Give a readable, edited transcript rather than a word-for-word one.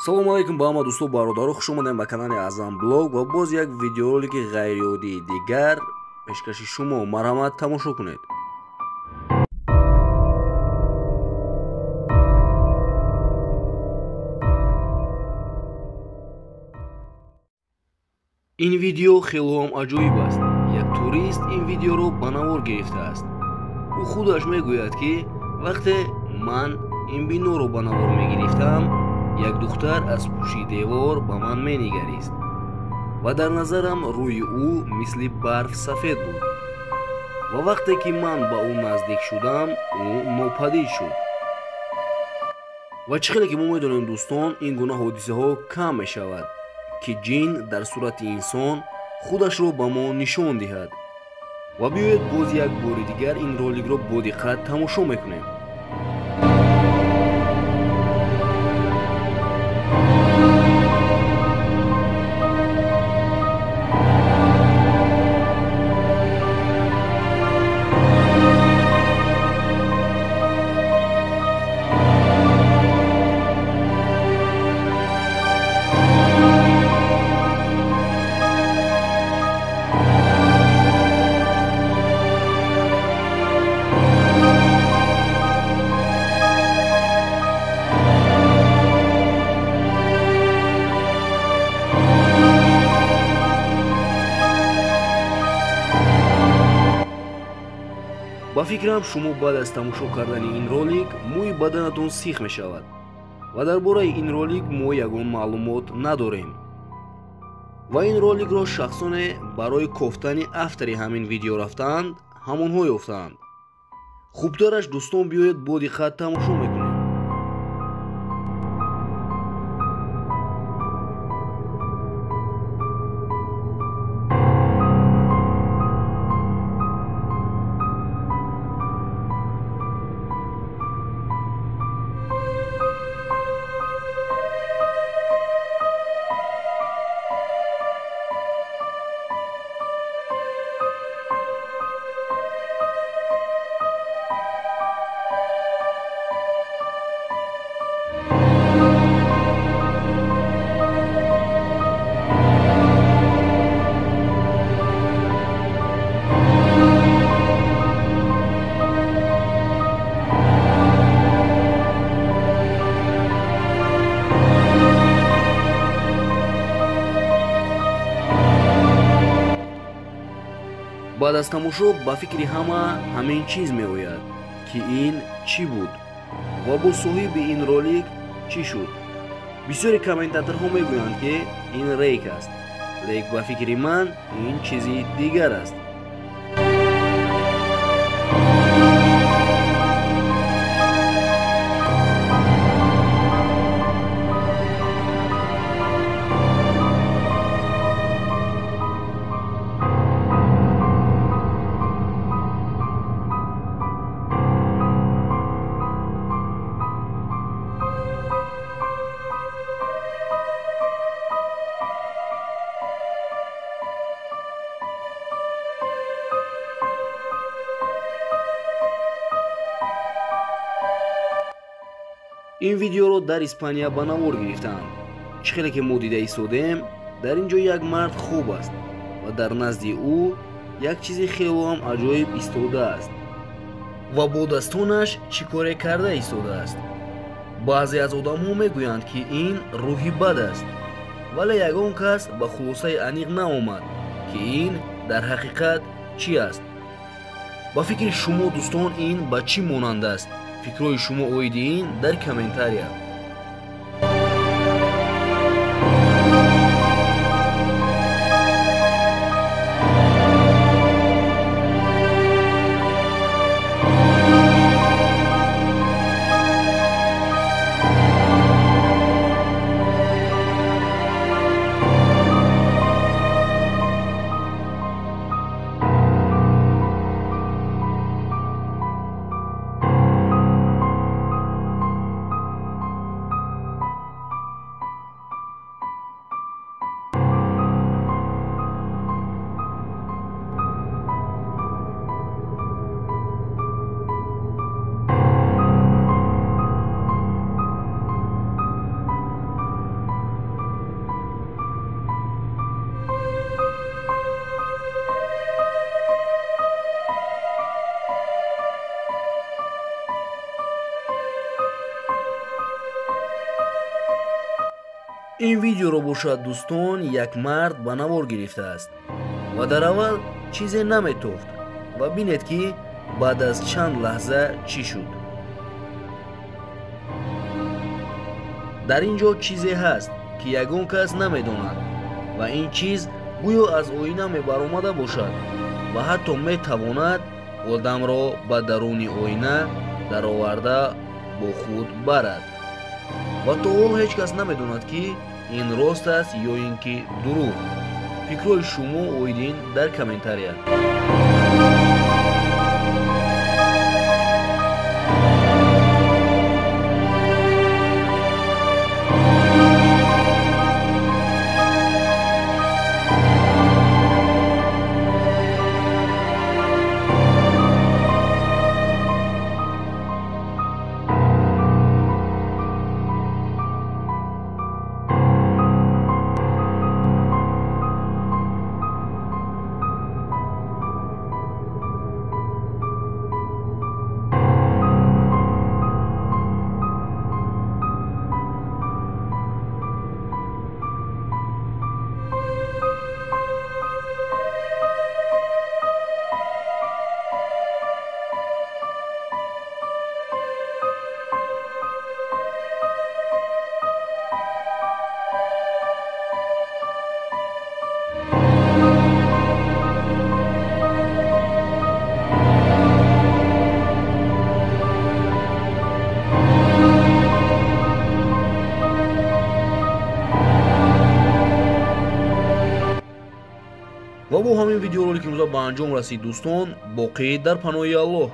Салому алейкум ба ҳама дӯсту бародаро, хуш омадем ба канали Азам Блог ва боз як видеоролики ғайриоддии дигар пешкаши шумо. Марҳамат, тамошо кунед. Ин видео хело ҳам аҷоиб аст. Як турист ин видеоро ба навор гирифтааст. Ӯ худаш мегӯяд, ки вақте ман ин биноро ба навор мегирифтам, як духтар аз пушти девор ба ман менигарист ва дар назарам рӯи ӯ мисли барф сафед буд. Ва вақте ки ман ба ӯ наздик шудам, ӯ нопадид шуд. Ва чӣ хеле ки мо медонем, дӯстон, ин гуна ҳодисаҳо кам мешавад, ки ҷин дар сурати инсон худашро ба мо нишон диҳад. Ва биёед боз як бори дигар ин роликро бо диққат тамошо мекунем. Ба фикрам, шумо баъд аз тамошо кардани ин ролик мӯи баданатон сих мешавад ва дар бораи ин ролик мо ягон маълумот надорем. Ва ин роликро шахсоне барои кофтани автори ҳамин видео рафтаанд, ҳамонҳо ёфтаанд. Хубтараш, дӯстон, биёед бо диққат тамошо мекунем. Баъд аз тамошо ба фикри ҳама ҳамин чиз меояд, ки ин чӣ буд ва бо соҳиби ин ролик чӣ шуд. Бисёри комментаторҳо мегӯянд, ки ин рейк аст, лек ба фикри ман ин чизи дигар аст. Ин видеоро дар Испания ба навор гирифтаанд. Чӣ хеле ки мо дида истодем, дар ин ҷо як мард хоб аст ва дар назди ӯ як чизи хело ҳам аҷоиб истодааст ва бо дастонаш чӣ коре карда истодааст. Баъзе аз одамҳо мегӯянд, ки ин рӯҳи бад аст, вале ягон кас ба хулосаи аниқ наомад, ки ин дар ҳақиқат чӣ аст. Ба фикри шумо, дӯстон, ин ба чӣ монанд аст? Фикрҳои шумо оиди ин дар комментария. Ин видеоро бошад, дӯстон, як мард ба навор гирифтааст ва дар аввал чизе наметофт ва бинед, ки баъд аз чанд лаҳза чӣ шуд. Дар ин ҷо чизе ҳаст, ки ягон кас намедонад ва ин чиз гӯё аз оина мебаромада бошад ва ҳатто метавонад одамро ба даруни оина дароварда бо худ барад. Ва то ҳол ҳеҷ кас намедонад, ки ин рост аст ё ин ки дурӯғ. Фикрҳои шумо оид ин дар комментария. Ва бо ҳамин видеоролики имрӯза ба анҷом расид, дӯстон. Боқӣ дар паноҳи Аллоҳ.